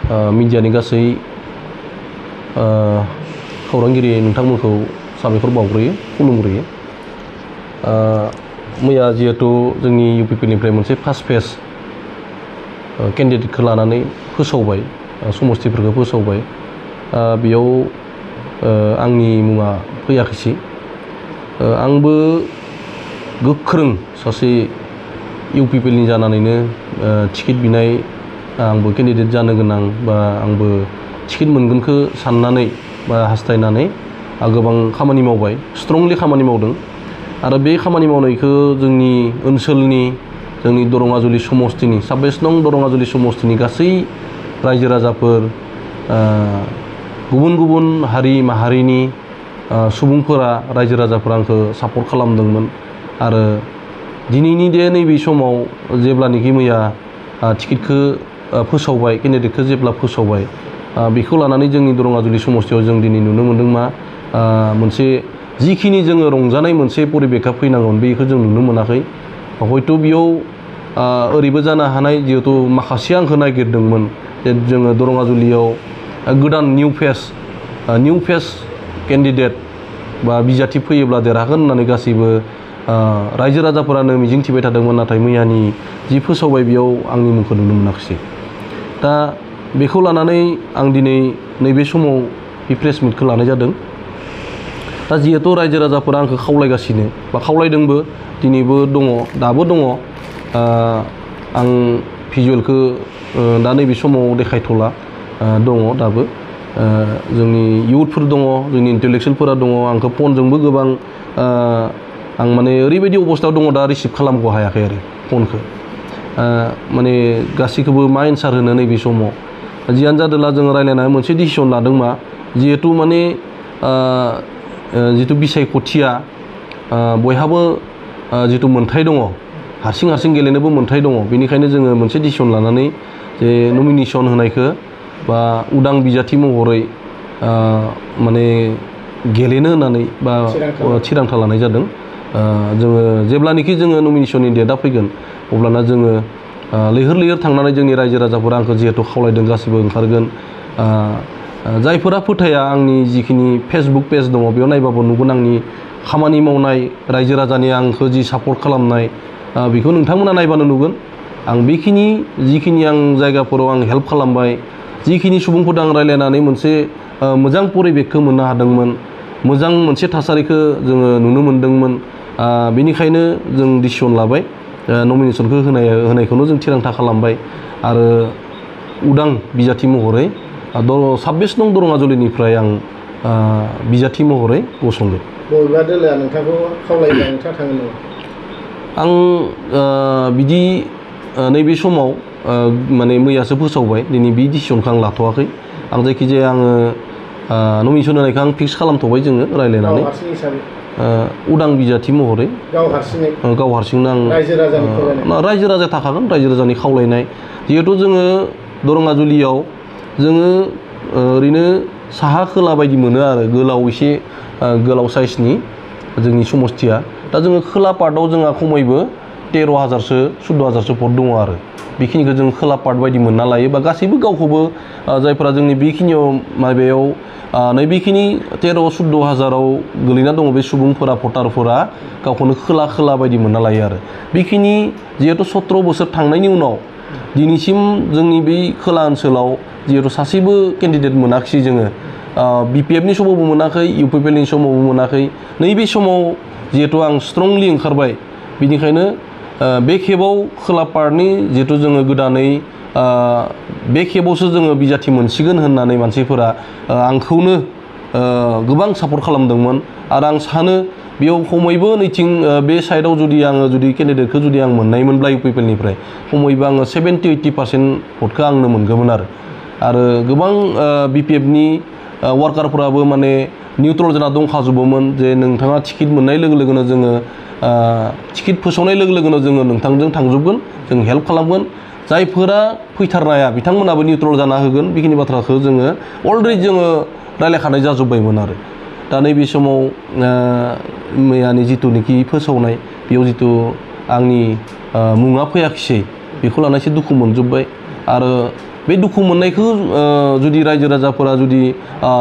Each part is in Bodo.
मिडियानि गासै खौरांगिरि नोंथांमोनखौ साबायखर बावग्रोयो खुलुमग्रोयो। मैया जिहेतु जोंनि इउपिपिनिफ्राय मोनसे फार्स्ट फेज केन्डिडेटखौ लानानै फोसावबाय, समस्थिफोरखौ फोसावबाय, बेयाव आंनि मुङा फैयाखैसै। आंबो गोख्रों सासे इउपिपिएलनि जानानैनो टिकेट बिनाय, आंबो केन्डिडेट जानो गोनां बा आंबो टिकेट मोनगोनखौ साननानै बा हास्थायनानै गोबां खामानि मावबाय, स्ट्रंलि खामानि मावदों। आरो बे खामानि मावनायखौ जोंनि ओनसोलनि, जोंनि दरङाजुलि समस्तिनि 26 नं दरङाजुलि समस्तिनि गासै रायजो राजाफोर, गुबुन गुबुन हारि माहारिनि सुबुंफोरा, रायजो राजाफोरा आंखौ सापर्ट खालामदोंमोन। आरो दिनैनि नैबे समाव जेब्लानोखि मैया टिकेटखौ फोसावबाय, केन्डिडेटखौ जेब्ला फोसावबाय, बेखौ लानानै जोंनि दरङाजुलि समस्तियाव जों दिनै नुनो मोन्दों मा मोनसे जिखिनि जोङो रंजानाय मोनसे परिबेखा फैनांगौमोन बेखौ जों नुनो मोनाखै। हयथ' बेयाव ओरैबो जानो हानाय, जिहेतु माखासे आंखौ नागिरदोंमोन जे जोङो दरङाजुलियाव गोदान निउ फेस केन्डिडेट बा बिजाथि फैयोब्ला देरहागोन होननानै गासैबो रायजो राजाफोरानो मिजिंथिबाय थादोंमोन। नाथाय मैयानि जि फोसावबाय बेयाव आंनि मुंखौ नुनो मोनाखिसै। दा बेखौ लानानै आं दिनै नैबे समाव बे प्रेस मिटखौ लानाय जादों। दा जिहेतु रायजो राजाफोरा आंखौ खावलायगासिनो बा खावलायदोंबो, दिनैबो दङ, दाबो दङ। आं भिजुवेलखौ दा नैबे समाव देखायथ'ला, दङ दाबो। जोंनि इयुथफोर दङ, जोंनि इन्टेलेक्सुयेलफोरा दङ, आंखौ फनजोंबो गोबां आं माने ओरैबायदि अबस्थायाव दङ दा रिसिभ खालामग' हायाखै आरो फनखौ। माने गासैखौबो मा एन्सार होनो नैबे समाव। जियानो जादोंला जोङो रायज्लायनानै मोनसे डिसिसन लादों मा, जिहेतु माने जिथु बिसायख'थिया बयहाबो जिथु मोन्थाय दङ, हारसिं गेलेनोबो मोन्थाय दङ। बेनिखायनो जोङो मोनसे डिसिसन लानानै जे नमिनेसन होनायखौ बा उदां बिजाथि महरै माने गेलेनो होननानै बा थिरांथा लानाय जादों। जोङो जेब्लानोखि जोङो नमिनेसननि डेटआ फैगोन अब्लाना जोङो लैहोर थांनानै जोंनि रायजो राजाफोरा आंखौ जिहेतु खावलायदों गासिबो ओंखारगोन। जायफोरा फोथाया, आंनि जिखिनि फेसबुक पेज दङ बेयाव नायबाबो नुगोन आंनि खामानि मावनाय, रायजो राजानि आंखौ जि सापर्ट खालामनाय, बेखौ नोंथांमोना नायबानो नुगोन। आं जिखिनि आं जायगाफोराव आं हेल्प खालामबाय, जिखिनि सुबुंफोरजों आं रायज्लायनानै मोनसे मोजां परिबेकखौ मोननो हादोंमोन, मोजां मोनसे थासारिखौ जोङो नुनो मोन्दोंमोन। बेनिखायनो जों डिसिसन लाबाय, नमिनेसनखौ होनायखौनो जों थिरांथा खालामबाय। आरो उदां बिजाथि महरै 26 नं दरङाजुलिनिफ्राय आं बिजाथि महरै गसंगोन। बबेबा दोलोआ नोंथांखौ खावलायोब्ला नोंथाङा थांगोन नामा? आं बिदि नैबे समाव माने मैयासो फोसावबाय, दिनै बे डिसिसनखौ आं लाथ'वाखै। आं जायखिजाया आङो नमिनेसन होनायखौ आं फिक्स खालामथ'बाय, जोङो रायज्लायनानै उदां बिजाथि महरै गाव हारसिंनो आं रायजो राजा थाखागोन, रायजो राजानि खावलायनाय। जिहेथु जोङो दरङाजुलियाव जोङो ओरैनो साहा खोला बायदि मोनो आरो एसे गोलाव साइजनि जोंनि समस्तिया। दा जोङो खोला पार्टआव जोंहा खमैबो 13,000सो 14,000सो भट दङ आरो बेखिनिखौ जों खोला पार्ट बायदि मोनना लायो। बा गासैबो गावखौबो जायफोरा जोंनि बेखिनियाव माबायाव नैबेखिनि 13-14,000आव गोलैना दङ बे सुबुंफोरा, भटारफोरा गावखौनो खोला बायदि मोनना लायो आरो बेखिनि। जिहेतु 17 बोसोर थांनायनि उनाव दिनैसिम जोंनि बे खोला ओनसोलाव जिहेतु सासेबो केन्डिडेट मोनाखिसै जोङो। बिपिएफनि समावबो मोनाखै, इउपिपिएलनि समावबो मोनाखै। नैबे समाव जिहेतु आं स्ट्रंलि ओंखारबाय, बेनिखायनो बे खेबाव खोला पार्टनि जिहेतु जोङो गोदानै बे खेबावसो जोङो बिजाथि मोनसिगोन होननानै मानसिफोरा आंखौनो गोबां सापर्ट खालामदोंमोन। आरो आं सानो बेयाव खमैबो नैथिं बे साइडआव जुदि केन्डिडेटखौ जुदि आं मोननायमोनब्ला इउपिपिएलनिफ्राय खमैबो आङो 70-80% भटखौ आंनो मोनगौमोन आरो गोबां बिपिएफनि वार्कारफोराबो माने निउट्रल जाना दंखाजोबोमोन जे नोंथाङा टिकेट मोननाय लोगो लोगोनो जोङो टिकेट फोसावनाय लोगो लोगोनो जोङो नोंथांजों थांजोबगोन, जों हेल्प खालामगोन। जायफोरा फैथारनो हाया बिथांमोनाबो निउट्रल जाना होगोन। बेखिनि बाथ्राखौ जोङो अलरेडि जोङो रायज्लायखानाय जाजोब्बायमोन आरो दा नैबे समाव मैयानि जिथुनिखि फोसावनाय बेयाव जिथु आंनि मुङा फैयाखिसै, बेखौ लाना एसे दुखु मोनजोब्बाय। आरो बे दुखु मोननायखौ जुदि रायजो राजाफोरा जुदि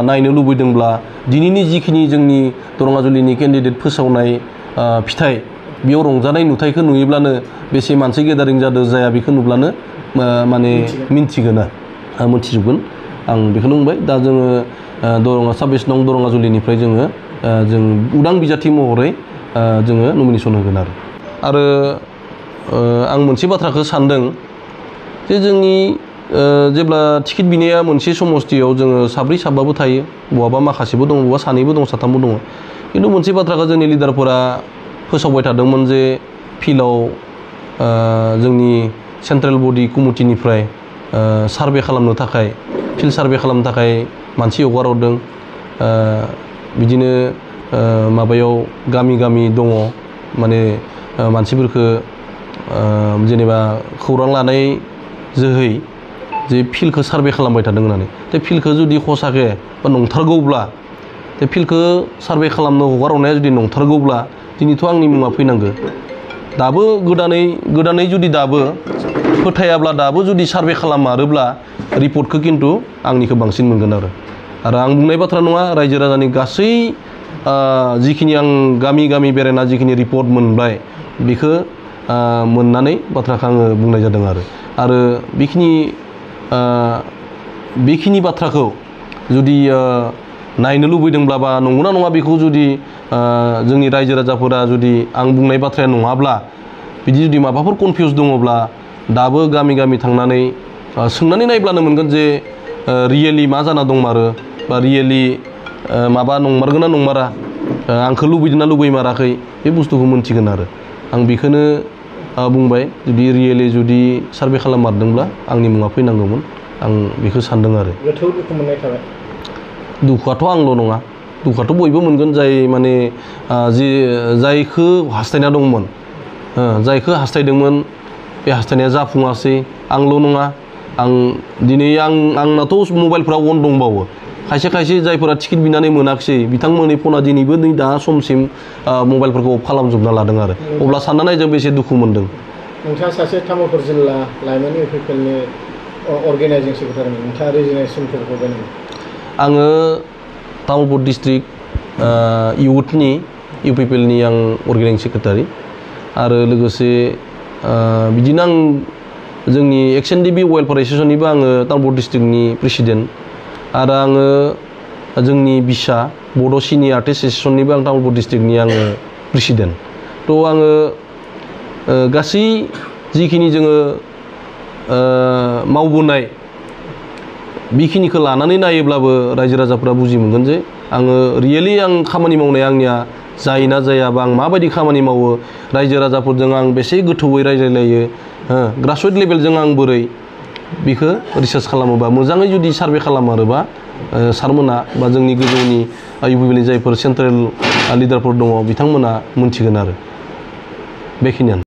नायनो लुबैदोंब्ला दिनैनि जिखिनि जोंनि दरंगाजुलिनि केन्डिडेट फोसावनाय फिथाइ बेयाव रंजानाय नुथायखौ नुयोब्लानो बेसे मानसि गेदारिं जादों जाया बेखौ नुब्लानो माने मिन्थिगोन मोनथिजोबगोन आं बेखौनो बुंबाय दा जोङो 26 नं दरंगाजुलिनिफ्राय जों उदां बिजाथि महरै जोङो नमिनेसन होगोन आरो आं मोनसे बाथ्राखौ सानदों जे जोंनि जेब्ला टिकेट बिनाया मोनसे समस्थियाव जोङो साब्रै साबाबो थायो बहाबा माखासेबो दङ बहाबा सानैबो दङ साथामबो दङ खिन्थु मोनसे बाथ्राखौ जोंनि लिडारफोरा फोसावबाय थादोंमोन जे फिल्डआव जोंनि सेन्ट्रेल बडि कमिटिनिफ्राय सार्भे खालामनो थाखाय फिल्ड सार्भे खालामनो थाखाय मानसि हगारहरदों बिदिनो माबायाव गामि गामि दङ माने मानसिफोरखौ जेनेबा खौरां लानाय जोहै जे फिल्डखौ सार्भे खालामबाय थादों होननानै बे फिल्डखौ जुदि हसाके बा नंथारगौब्ला बे फिल्डखौ सार्भे खालामनो हगारहरनाया जुदि नंथारगौब्ला दिनैथ' आंनि मुङा फैनांगौ दाबो गोदानै जुदि दाबो फोथायाब्ला दाबो जुदि सार्भे खालामारोब्ला रिपर्टखौ खिन्थु आंनिखौ बांसिन मोनगोन आरो आं बुंनाय बाथ्रा नङा रायजो राजानि गासै जिखिनि आं गामि गामि बेरायना जिखिनि रिपर्ट मोनबाय बेखौ मोननानै बाथ्राखौ आङो बुंनाय जादों आरो बेखिनि बाथ्राखौ जुदि नायनो लुबैदोंब्ला बा नंगौना नङा बेखौ जुदि जोंनि रायजो राजाफोरा जुदि आं बुंनाय बाथ्राया नङाब्ला बिदि जुदि माबाफोर कनफिउस दङब्ला दाबो गामि गामि थांनानै सोंनानै नायब्लानो मोनगोन जे रियेलि मा जाना दंमारो बा रियेलि माबा नंमारगोन ना नंमारा आंखौ लुबैदों ना लुबैमाराखै बे बुस्थुखौ मोनथिगोन आं बेखौनो बुंबाय जुदि रियेलि जुदि सार्भे खालाममारदोंब्ला आंनि मुङा फैनांगौमोन आं बेखौ सानदों गोथौ दुखु मोननाय थाबाय दुखुआथ' आंल' नङा दुखुआथ' बयबो मोनगोन जाय माने जायखौ हास्थायना दंमोन जायखौ हास्थायदोंमोन बे हास्थायनाया जाफुङासै आंल' नङा दिनै आंनाथ' मबाइलफ्रा अन दंबावो खायसे जायफोरा टिकेट बिनानै मोनाखिसै बिथांमोननि फना दिनैबो नै दा समसिम मबाइलफोरखौ अफ खालामजोबना लादों अब्ला सानना नाय जों बेसे दुखु मोनदों नोंथाङा सासे तामुलपुर जिल्ला लाइमोन इउपिपिएलनि अर्गेनाइजिं सेक्रेटारिमोन नोंथाङा रिजिगनेसनफोरखौ होबाय आङो तामुलपुर डिस्ट्रिक्ट इउथनि इउपिपिएलनि आं अर्गेनाइजिं सेक्रेटारि आरो लोगोसे बिदिनो आं जोंनि एक्सएनडिबि वेलफेयार एस'सिएसननिबो आङो तामुलपुर डिस्ट्रिक्टनि प्रेसिडेन्ट आरो आङो जोंनि बिसा बड' सिनि आर्टिस्ट एस'सिएसननिबो आं तामुलपुर डिस्ट्रिक्टनि आङो प्रेसिडेन्ट थ' आङो गासै जिखिनि जोङो मावबोनाय बेखिनिखौ लानानै नायोब्लाबो रायजो राजाफ्रा बुजि मोनगोन जे आङो रियेलि आं खामानि मावनाया आंनिया जायो ना जाया बा आं माबायदि खामानि मावो रायजो राजाफोरजों आं बेसे गोथौवै रायज्लायलायो ग्रासरुट लेभेलजों आं बोरै बेखौ रिसार्च खालामोबा मोजाङै जुदि सार्भे खालामारोबा सारमोना बा जोंनि गोजौनि इउपिपिएलनि जायफोर सेन्ट्रेल लिडारफोर दङ बिथांमोना मोनथिगोन बेखिनियानो